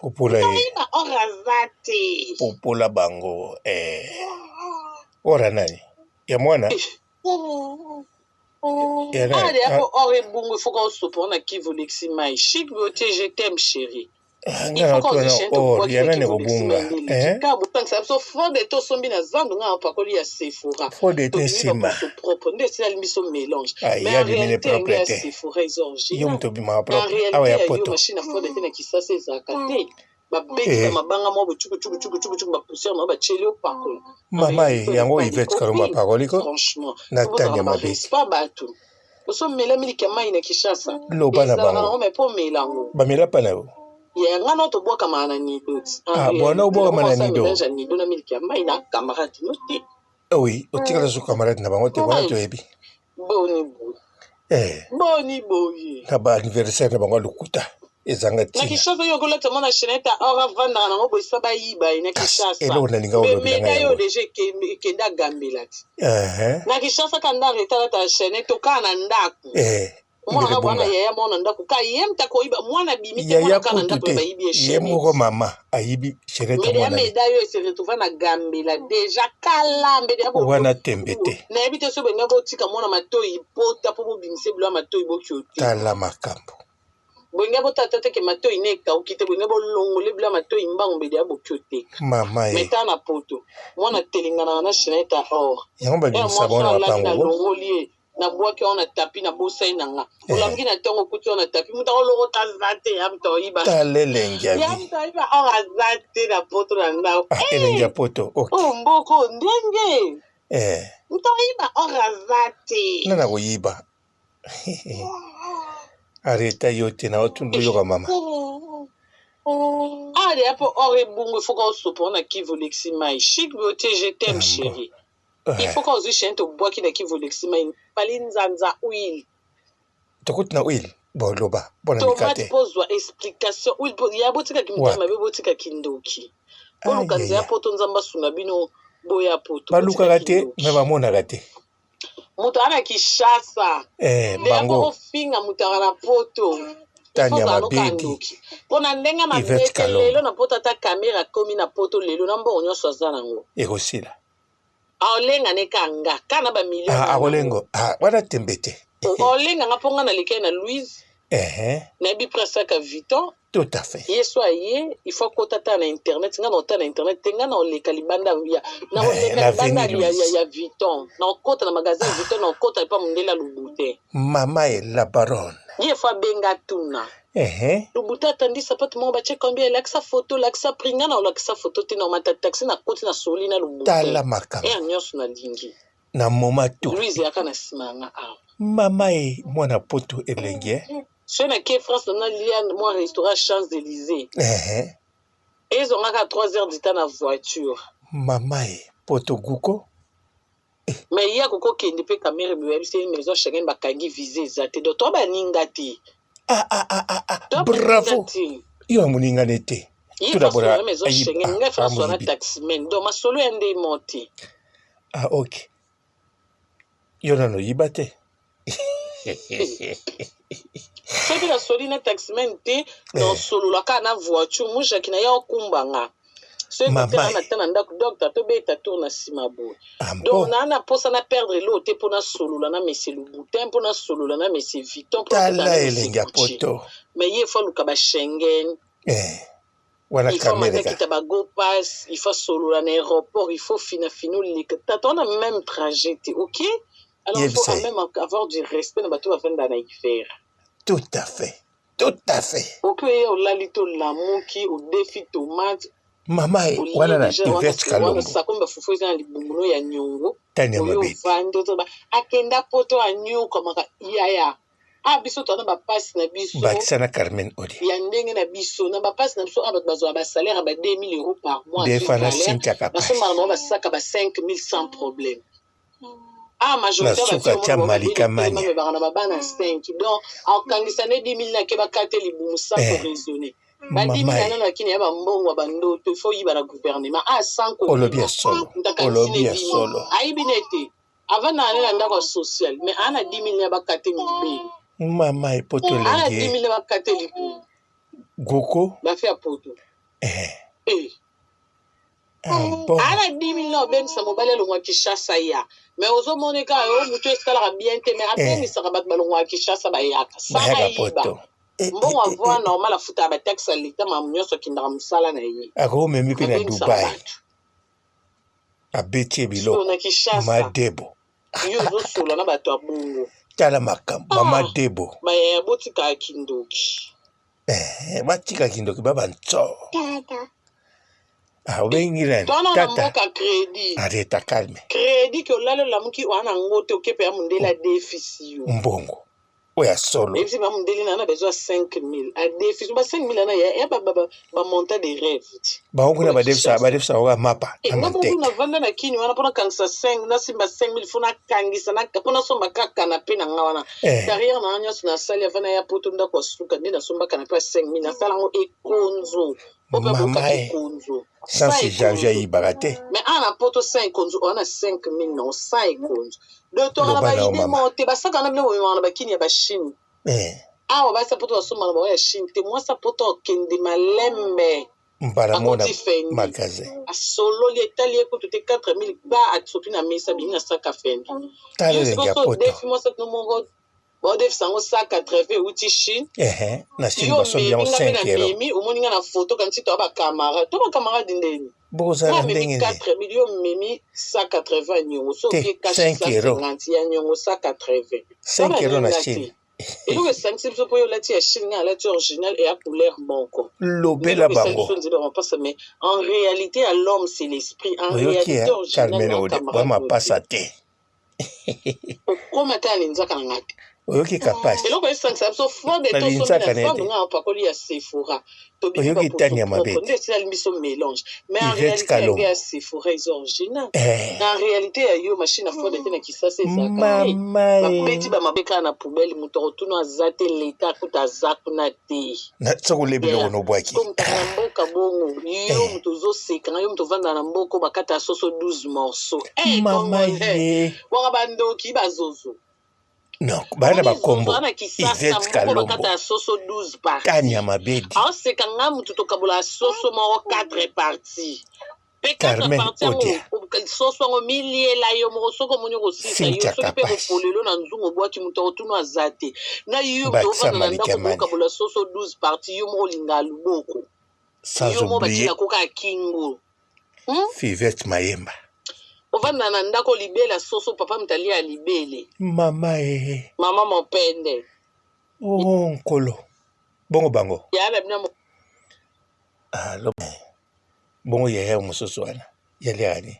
Popola ye. Toyeba or aza te. Popola bango eh. Ora nani? Ya mwana? Ya nani? Ah, ya po or ebungu il faut qu'on sopo na kivu lexi mai. Chic beauté, je t'aime chérie. Ah, nga na tuna or ya nani ekobunga eh? Ka botangisa biso fond de tosombi na zando nga apakoli ya Sephora. Fond de te nsima. Propre nde esali biso mélange. Ah, Mais ya en bimine réalité propre yango ya te. Sephora eza original. Yo moto obimaka En propre réalité awa ya ya yo poto. machine ya fond de te na Kisasa ezalaka te. Babetisa Eh. mabanga mwa bocukucukucukucukucuku bapoussière na batieli yo pakola. Mama ye yango Yvette Kalombo apakoli ko Franchement, na Tania Mabedi. respect bato. Osomela miliki ya mai na Kinshasa. Loba na Ezalaka bango. nango mais mpo omela yango. Bamela pa na yo. Ya nga na tobwakamaka na nido. ti. En Ah, réalité, bwana obwakama na nakosala nido. mélange ya nido na miliki ya mai na camarade no te. Ah oui, otikala so camarade na bango te wana toyebi. Boni boye. Eh, Boni boye. na ba anniversaire na bango ya lokuta ezanga Na ntina. Kinshasa oyo okolata mwana chaînette ya or avandaka nango boye sa bayiba ye na Kasi Kinshasa. eloko nalinga olobela Meda ngai yo yango. deja ekende agambela ti. Eh, Na Kinshasa ka ndako etalata chaînette okaka na ndako. eh, Mwana mbele bwana bunga. yaya mwana ndako ka ye mta koyiba mwana bimi te Yaya mwana ka na kutu ndako te. bayibi ye Ye chaînette. moko mama ayibi chaînette ya Mbele ya mwana ne. meda yo ese retrouva na gambela deja kala mbele ya Wana tembe te. Nayebi te so benga botika mwana matoi pota mpo bobimisa bilo ya matoi bokio te. Tala makambo. Bolinga botata te ke matoi ne ekauki te, bolinga bolongole bilo ya matoi mbangu mbele ya bokio te. Mama ye. Meta na poto mwana telinganaka na chaînette ya or. Yango Eh, babimisa mwasi bango na alali mapango. nalongoli ye nabwaki yango na tapi nabosani na nga Eh. olamuki na ntongo okuti yango na tapi moto akolokota aza te ya moto aoyiba Tala elengi ya ya vie. moto aoyiba or aza te na poto na ndako. Ah, elengi ya poto. Ok. Oyo mboko ndenge Eh, moto aoyiba or aza te. nana koyiba. Areta yo te na otundu yoka mama. Ah, deya po or ebungu il faut ka osopo na kivu lexi mai. Chic beauté, je t'aime Ah, chérie. Il Eh, faut ka ozwi chaîne tobwaki na kivu lexi mai. Pali nzanza huile. tokuti na huile boloba mpona Tomate mikate. pozwa explication huile po ya botikaki mitema Wapi? mabe botikaki ndoki. Boluka nzela Ayaya. poto nzambe asunga bino boya poto. Balukaka Botikaki te ndoki. me bamonaka te. Moto ana Kinshasa. Eh, Deya po bango ofinga moto aka na poto. Tania Ifo ozala Mabedi, ndoki. Mpo na ndenge mabe Yvette te lelo Kalombo na poto ata kamera akomi na poto lelo na mbongo nyonso aza nango. ekosila. Aolenga ne ka nga ka na bamilio Ah, na nango. akolengo ah, wana tembe te. Olenga nga mpo nga naleki na Louise Eh, nayebi prince aka Vuitton tout à fait. ye so aye il faut akota ata na internet nga na ota na internet te nga na oleka libanda ya na Eh, oleka na libanda Avenue ya, ya, Louise. ya Vuitton na okota na magasin ya Vuitton na okota epa mondele ya Louboutin Mama e la baronne. ye fo abenga tuna Eh, Louboutin atandi sapato moko batie combien elakisa photo lakisa prix nga na olakisa photo te na omata taxi na koti na soli na Louboutin tala makambo ere nyonso nalingi na moma to. Louise yaka na nsima ya nga awa. Mama e mwana poto elengi eh. Soki nake France na nalia mwa restaurant Champs Élysées Eh, ezongaka 3 heures du temps na voiture. mama e poto guko. Mais ye akoki kokende mpe kamere boyebisi ye maison Schengen bakangi visa eza te donc to baninga te. Ah, ah, ah, ah, ah. To baninga Bravo. te. Yo moningane te. Ye Tout d'abord, fasola maison ayibi- Schengen ah, ngai fasola na amoyibi. taximan donc masolo ya nde mo te. Ah, ok. Yo nano yiba te. Soki nasoli na taximan te Eh. nasolola kaka na voiture mujaki na ye okumba nga. Soki Mama kotela e. na te na ndako docteur tobeta tour na nsima boye. Ah, Donc bon. naa na mposa na perdre eloko te mpo nasolola na monsieur Louboutin mpo nasolola na monsieur Vuitton mpo nakutana Tala na monsieur elengi ya Gucci. poto. Mais ye fo aluka ba Schengen. Eh, wana Il faut kamere amata ka. kita ba go pass, il faut solola na aéroport, il faut fina fina oleka. Tata on a même trajet te, ok? Alors il faut Yebisa quand ye. même avoir du respect na bato bafanda na hiver. Tout à fait. Tout à fait. Oki oye olali to olamuki, odefi tomate, Mama e olie wana na deja wana Yvette wana Kalombo. sakombi bafufu eza na libumu no ya nyongo. Tania Oyo Mabedi. ovandi ozoba akenda poto anyokwamaka yaya. Ah biso toza na bapasi na biso Bakisa na Carmen Odia. ya ndenge na biso na bapasi na biso awa bato bazwaka basalaire ya ba 2000 euros par mois azwi Defa na salaire Cynthia Kapash. basombaka bango basaka ba 5000 sans problème. Ah Na majorité ya suka bafille tia omona bango Malika babeli Mania. bamemaka na babana 5 donc akokangisa ne 10 000 nake bakate libumu sans Eh, koraisonner ba 10 000 mama na e. nano akini ya bambongo ya bandoto il faut yiba na gouvernement ah sans Olobi kobima ya solo. moto akangisi Olobi ne ya 10 000 solo. ayibi ne te avanda na ne na ndako ya social mais aa na 10 000 ya bakate mibeli Mama e poto aa na elengi 10 e. 000 ya bakate libumu. Goko. Bafe ya poto. Eh. Eh. Ah, bon. Ala 10 000 na obengisa mobali alongwa Kinshasa ya. Mais ozomona kaka yo moto esalaka bien te mais Eh. abengisaka bato balongwaka Kinshasa bayaka. Sans Bayaka ayiba. poto. Eh, Mbongo eh, eh, avoi eh. normal afutaka bataxe ya leta makambo nyonso akendaka mosala na ye. Akomemi mpe na Abengisaka Dubai. bato. Abeti ye Sikoyo biloko. na Kinshasa Madebo. yo ozosola na bato ya bongo. Tala makambo. Mama Ah, Debo. bayaya botikaka kindoki. Eh, batika kindoki baba ntso. Ah, obengi nani? Twana na Tata. mboka crédit. Areta calme. Crédit ke olali olamuki wana yango te okepe ya mondele adefisi yo. Mbongo. Oyo ya solo. Ebisi ba mondele na na besoin 5000 adefisi ba 5000 wana ya ya ba ba ba, ba montant de rêve ti. Bango kuna Mpona badefisa Kinshasa. badefisa bango mapa Eh, na nga bongo manteka. navanda na kini wana mpona kangisa 5 nasimba 5000 fo nakangisa mpo nasomba kaka kanape na nga wana Eh. carrière na nga nyonso nasali ava naya poto ndako ya suka nde nasomba kanape ya 5000 nasala yango ekonzo po mpe Mama bokaka e. ekonzo Sans sa si janvier ekonzo ayibaka te. mais awa na poto sa ekonzo oa na 5000 non sa ekonzo donc tokala Loba na yo baide mama. moko te basaka na bino bomemaka na bakini ya bachine Eh. awa basi ya poto basomba na bango ya chine te mwasi ya poto akende malembe Mbala mona akoti fendi magasin. asololi etali ye kutu te 4000 ba asopi na mesa abimi na saka fendi Tala yo elengi sikoyo ya so poto. odefi mwasi atino moko baodefisa yango 180 euti chine Ehe. Na Chine yo basombi omemi yango nga mpe 5 euro. namemi omoni nga na foto kanisi toya bacamarade to bacamarade ndeni nga Bozala amemi ndenge nini? 4000 yo omemi 180 ya niongo so Te okie cash 5 euro. 150 ya niongo 180 to 5 euro na baninga Chine. te eloko esangisi biso mpo yo olati ya chine nga alati original eya couleur moko nde Lobela eloko esali bango. biso nzela mapasa mais en réalité ya l'homme c'est l'esprit en Oyoki réalité ya original Carmen na Ode. Bwa camarade oyo te mapasa te. okóma te na linzaka na nga te Oyoki kapasi. eloko esangisa biso fode Na tosombi na linzaka na ye fode te. nga apakoli ya sephora tobimi Oyoki baposo tani ya mabe propre nde te. esilali biso mélange mais en Yvette réalité yango Kalombo. ya sephora eza original Eh. na réalité ya yo machine ya fode te na kisasa ezalaka te Mama babeti e. bamabe kaka na poubele moto akotuna aza te leta akuta aza kuna te Na soki olebi biloko yeah. nobwaki. Sikoyo moto na mboka bongo yo Eh. moto ozoseka yo moto ovanda na mboka oyo bakata ya soso 12 morceau hey, Mama congolais ye. waka bandoki bazozo Non, bana omoni zozo bakombo. wana kisasa Yvette moko Kalombo. bakata ya soso 12 Tani ya parti mabedi. aoseka nga motu tokabola ya soso moko 4 parti mpe 4 Carmen parti yango Odia. soso yango miliela yo moko soki omoni kosisa yo Cynthia soki mpe Kapash. kopolelo na nzungu obwaki moto akotuna aza te na yo moto Bakisa ovanda na ndako Malikamani. bokabola soso 12 parti yo moko olinga loboko Sans yo moko oublier batilako kaka kingo Fivette Mayemba. Ovanda na ndako libela soso papa moto alia ya libele Mama e. mama mopende Oh nkolo. Bongo bango. ya na bino Ah, loba. Bongo yaya mosusu wana. Yaliaka nini?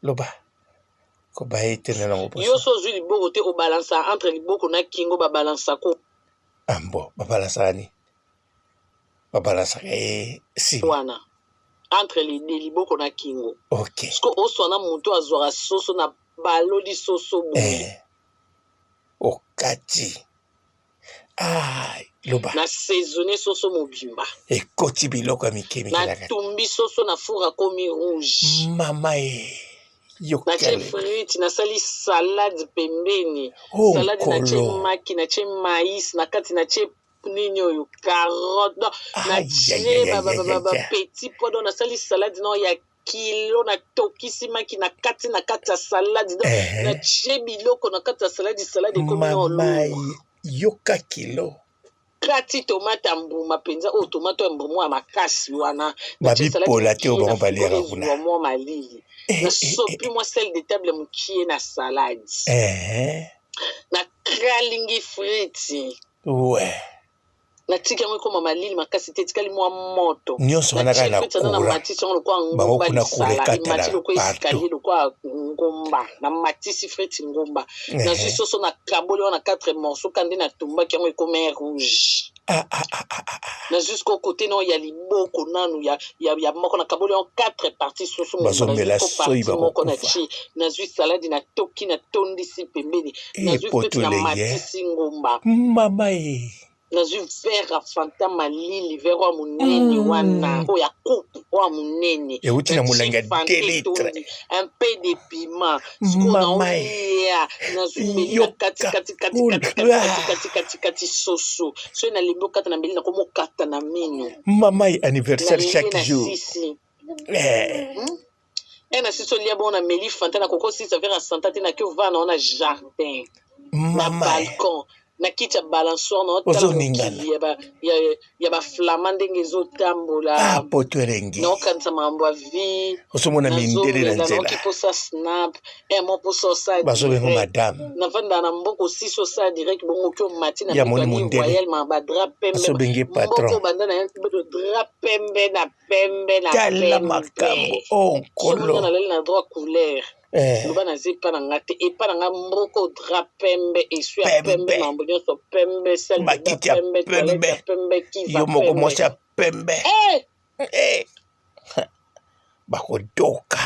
Loba. Koba ye te na nango yo posa. so ozwi liboko te obalansa entre liboko na kingo babalansako Ah mbo, babalansaka nini? Babalansaka ye nsima. wana entre les deux liboko na kingo Ok. siko oswana moto azwaka soso na baloli soso boye Eh. Okati. Ah, loba. na saisonne soso mobimba Ekoti biloko ya mike mike na kati. natumbi soso na four akomi rouge Mama e. natie Yokele. frite nasali salade pembeni Oh salade natie nkolo. maki natie maïs na kati natie nini oyo carotte non Aïe, aïe, natie aïe, aïe, aïe, aïe. bapetit pois donc nasali salade no ya kilo natokisi maki na kati ya salade donc Eh. natie biloko na kati ya salade salade ekomi no Mama lourd yoka kilo. kati tomate ya mbuma mpenza oyo tomate ya mbuma ya makasi wana natie salade Babipola te oyo mokie na bango frigo baliaka ezwa kuna. mwa malili Eh, eh, eh, nasopi mwa sel de table mokie na salade eh. nakalingi friti Ouais. natiki yango ekóma malili makasi te etikali mwa moto Nyonso wana kaka natie na friti wana na courant. matisi yango lokola Bango ngomba kuna courant lisala emati ekatanaka lokola partout. escalier lokola ngomba namatisi friti ngomba nazwi Eh. soso nakaboli wana 4 morceau ka nde natumbaki yango ekóma rouge Ah, ah, ah, ah, ah. ah. nazwi sikoyo kote nao ya liboko nanu ya moko nakaboli yango 4 partie soso mobimba nazwi Bazomela ko soyi partie moko bakokufa. natie nazwi saladi natoki natondisi pembeni Eh, nazwi poto friti elengi eh. namatisi ngomba Mama e. Nazwi verre ya Fanta malili, verre oyo ya monene wana, oyo ya coupe, oyo ya monene. Euti na Natie molangi ya Fanta 2 litres. etondi, un peu de piment. Sikoyo Mama e. naolia, nazwi mbeli na kati Yoka kati kati kati kati kati kati kati kati soso. Soki nalembi okata na mbeli nakomi okata na mino. Mama e anniversaire Nalie chaque na jour. sisi. Eh. Eh na sisi olia bongo na meli Fanta nakoki osilisa verre ya Santa te nake ovanda nango na jardin. Na Mama e. balcon na kiti ya balançoire na otala Ozoningana. mokili ya ba ya, ya ba flama ndenge ezotambola. Ah, poto elengi. Naokanisa makambo ya vie. Ozomona mindele na Nazomela nzela. naoki posa snap eh mo posa osala Bazobenga direct. madame. Navandaka na mboka osisi osala direct bongo oki omati na Ya mbeto moni ya New mondele. Royal ma ba drap pembe Azobengi mboka patron. obanda na drap pembe na pembe na Tala pembe. makambo. Oh, Soki nga nkolo. nalali na droit couleur. Eh. Loba naza epa na nga te epa na nga mboko drap pembe esui ya pembe Pembe. mambo nyonso pembe salle de bain Bakiti ya pembe toilette pembe. ya pembe kiva Yo moko pembe mwasi ya pembe. eh! Eh. Bakodoka.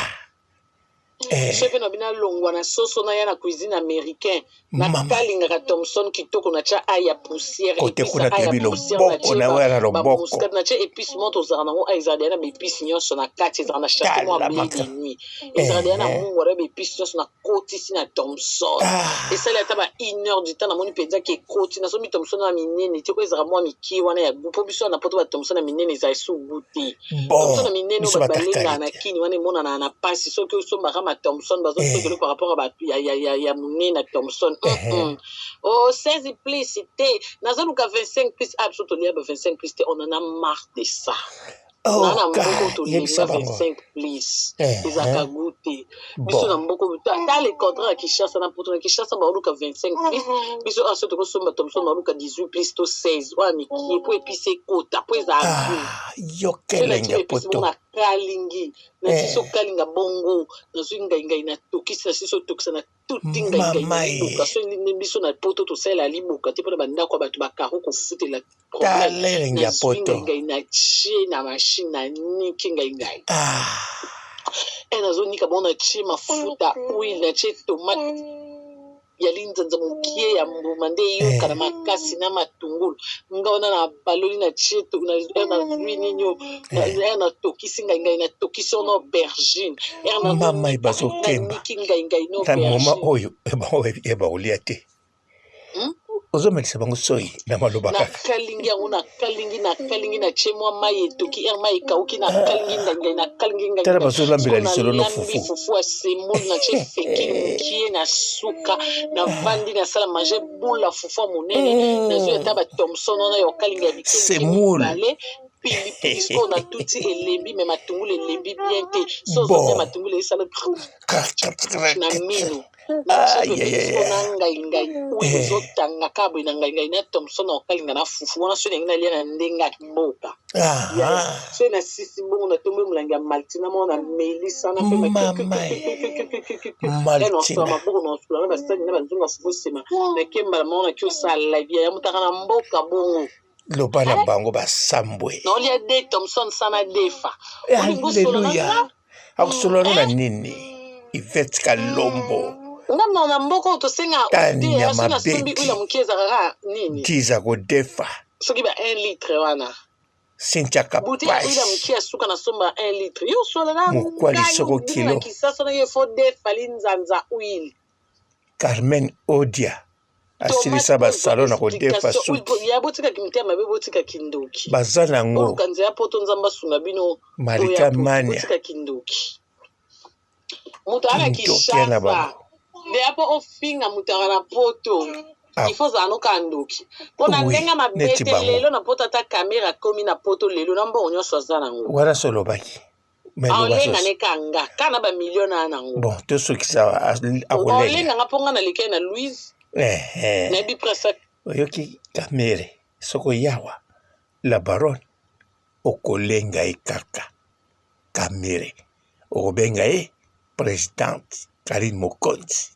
Eh. Soki na bino alongwa na soso na ya na cuisine américain na Mama. kalingaka Thomson kitoko na tia ail ya poussière Kote épice kuna ail ya toyebi poussière na loboko tie na ba oyo na ba loboko. muscade na tie épice moko tozalaka nango ail ezalaka deya na ba épice nyonso na kati ezalaka na chaque mois Tala blé de makambo. nuit ezalaka deya na Eh. mungwa na ba épice nyonso na kotisi na Thomson Ah. esali ata ba une heure du temps namoni mpenza ke ekoti nasombi Thomson na minene te oyo ezalaka mwa mike wana ya goût mpo biso wana poto ba Thomson na minene ezala esu goût te Thomson Bon, na minene oyo biso bato batakali balengaka na te. kini wana emonanaka na pasi soki osombaka ma Thomson bazosokelo Eh. par rapport ya ya, ya, ya, ya monene na Thomson Eh. Oh 16 plus te nazoluka 25 plus ah biso tolia ba 25 plus te on en a marre de ça Oh, na na ka, mboko tolinga yebisa bango. 25 plus Eh. ezalaka goût te biso na Bon. mboko ta le contraire ya Kinshasa na poto na Kinshasa baoluka 25 plus biso aso tokosomba Thomson baoluka 18 plus to 16 oyo ya mikie po episi ekota po ezala goût Ah, yoka so elengi natie ya episi poto. bongo nakalingi nasi Eh. sokalinga bongo nazwi ngaingai natokisi nasi sotokisa na tuti ngaingai na Mama e. liboka so nde biso na poto tosalela liboka te mpona bandako ya bato bakaro kofutela problème Tala elengi ya nazwi poto. ngaingai natie na machine naniki ngaingai Ah. e nazonika bongo natie mafuta huile natie tomate ya linzanza mokie ya mbuma nde eyokana Eh. makasi na matungulu nga wana na baloli na tie nazwi nini oyo Eh. natokisi ngai ngai natokisi wana aubergine Mama e bazokemba. naniki ngai ngai na Na moma aubergine oyo bango bakolia te. Ozomelisa bango soyi na maloba kaka. Nakalingi yango nakalingi nakalingi natie mwa mai etoki ere mai ekauki nakalingi ngai ngai nakalingi ngai Tala ngai bazolambela sikoyo lisolo no nalambi fufu. fufu ya semoule natie fekili mokie na suka navandi nasala mange bula fufu ya monene nazwi ata ba Thomson wana ya kokalinga ya mike mike Semoule. mibale pilipili sikoyo natuti elembi me matungulu elembi bien te so ozolia Bon. matungulu esala na mino natie Aïe, aïe, pembeni aïe. sikoyo na ngai ngai oyo Eh. ezotanga kaka boye na ngai ngai na Thomson na kokalinga na fufu wana soki nalingi nalia na ndenge ya mboka ya Ah. soki nasisi bongo natombi molangi ya maltina moko na melisa na pema Mama e. ya nasola Maltina. maboko na osula na basali na banzonga fufu nsima nakembala moko naki osala live ya mutaka na mboka bongo Loba na bango basambwe. naolia de Thomson sana defa olingi osola na Alléluia. nga Akosolana na nini? Yvette Kalombo. nga na na mboka oyo tosenga te Tania soki nasombi Mabedi. huile ya mokie ezalaka kaka nini Diza kodefa. soki ba 1 litre wana Cynthia bouteille ya huile ya Kapash. mokie ya suka nasomba 1 litre yo osola na Mokwa ngai lisoko obimi na kilo. kisasa na yo efo defa linzanza huile Carmen Odia. tomate Asilisa mpo ozwa basalo na kodefa explication suki. ya botikaki mitema mabe botikaki ndoki Baza nango. boluka nzela poto nzambe asunga bino boya Malika poto Mania. botikaki ndoki moto aza na Kindoki ya na Kinshasa bango. ndeya mpo ofinga moto aka na poto Ah, il faut ozala noka ndoki mpo na oui, ndenge mabe neti te bango. lelo na poto ata kamera akomi na poto lelo na mbongo nyonso aza nango Wana so olobaki. Mais loba aolenga soso. ne kanga ka na bamilio na nango Bon, tosukisa akolenga. aolenga nga mpo nga nalekai na louise Eh, eh. nayebi presa Oyoki Kamere soko yawa la baronne okolenga ye kaka Kamere okobenga ye présidente Karine Mokonzi.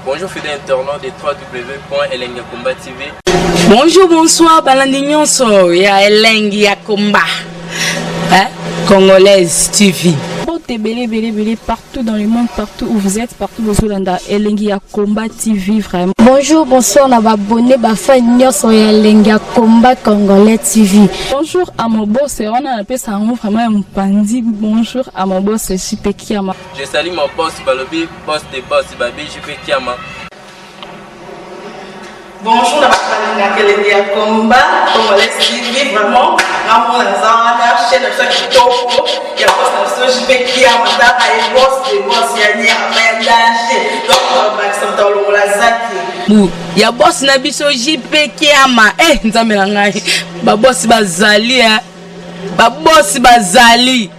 Bonjour fidèles internautes de www.elengiyakomba TV. Bonjour, bonsoir, balandi nyonso ya Elengi ya Komba. Hein? Congolaise TV. Mbote ebele ebele ebele partout dans le monde, partout où vous êtes, partout bozolanda Elengi ya Combat TV vraiment. Bonjour, bonsoir na ba abonné ba fan nyonso ya Elengi ya Combat Congolais TV. Bonjour à mon boss, wana napesa yango vraiment ya mopanzi. Bonjour à mon boss JP Kiama. Je salue mon boss balobi, boss de boss babi JP Kiama. Bonjour na bato balingaka Elengi ya Combat Congolais TV, vraiment ngamona naza wana chaîne na biso ya kitoko ya boss na biso JP Kiama, taka ye boss de boss ya nyama ya danger, donc bakisa moto alongola zaki Bu ya boss na biso JP Kiama. Eh, nzambe na ngai, babosi bazali, eh. Babosi bazali,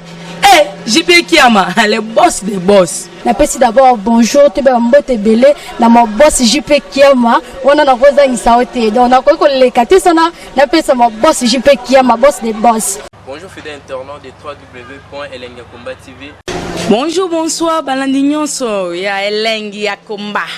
eh, JP Kiama, le boss de boss. Napesi d'abord bonjour, toyeba mbote ebele na ma boss JP Kiama, wana nakozangisa yo te, donc nakoki koleka te sana napesa ma boss JP Kiama, boss de boss. Bonjour fidèles internautes de www.elengiyakomba TV. Bonjour, bonsoir balandi nyonso ya Elengi ya Combat,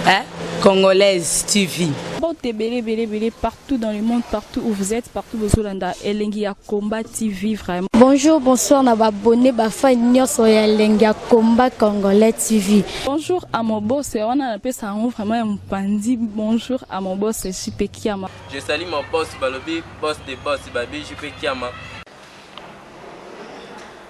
hein? Congolaise TV. Mbote ebele ebele ebele partout dans le monde, partout où vous êtes, partout bozolanda Elengi ya Combat TV vraiment. Bonjour, bonsoir na ba abonné ba fan nyonso ya Elengi ya Combat Congolais TV. Bonjour à mon boss, wana napesa yango vraiment ya mopanzi. Bonjour à mon boss JP Kiama. Je salue mon boss balobi, boss de boss babi JP Kiama.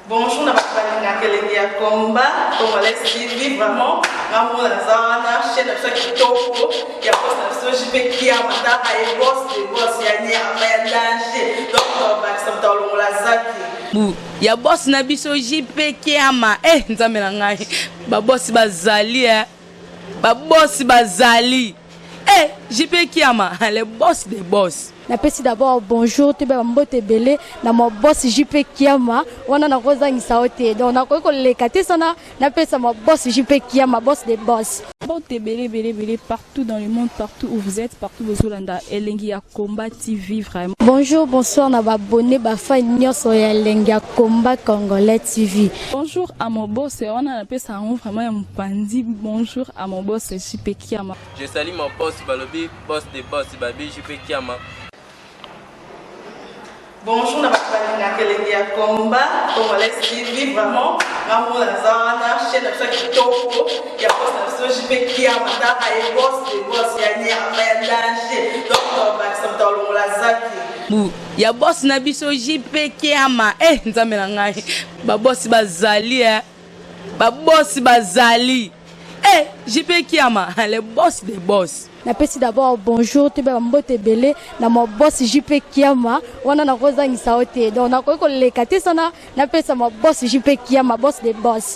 Bonjour na bato balingaka Elengi ya Combat Congolais TV, vraiment ngamona naza wana chaîne na biso ya kitoko ya boss na biso JP Kiama, taka ye boss de boss ya nyama ya danger, donc bakisa moto alongola zaki Bu ya boss na biso JP Kiama. Eh, nzambe na ngai, babosi bazali, eh. Babosi bazali, eh, JP Kiama, le boss de boss. Napesi d'abord bonjour, toyeba mbote ebele na ma boss JP Kiama, wana nakozangisa yo te, donc nakoki koleka te sana napesa ma boss JP Kiama, boss de boss. Mbote ebele ebele ebele partout dans le monde, partout où vous êtes, partout bozolanda Elengi ya Combat TV vraiment. Bonjour, bonsoir na ba abonné ba fan nyonso ya Elengi ya Combat Congolais TV. Bonjour à mon boss, wana napesa yango vraiment ya mopanzi. Bonjour à mon boss JP Kiama. Je salue mon boss balobi, boss de boss babi JP Kiama. Bonjour na bato balingaka Elengi ya Combat Congolais TV, vraiment ngamona naza wana chaîne na biso ya kitoko ya boss na biso JP Kiama, taka ye boss de boss ya nyama ya danger, donc bakisa moto alongola zaki Bu ya boss na biso JP Kiama. Eh, nzambe na ngai, babosi bazali, eh. Babosi bazali, eh, JP Kiama, le boss de boss. Napesi d'abord bonjour, toyeba mbote ebele na ma boss JP Kiama, wana nakozangisa yo te, donc nakoki koleka te sana napesa ma boss JP Kiama, boss de boss.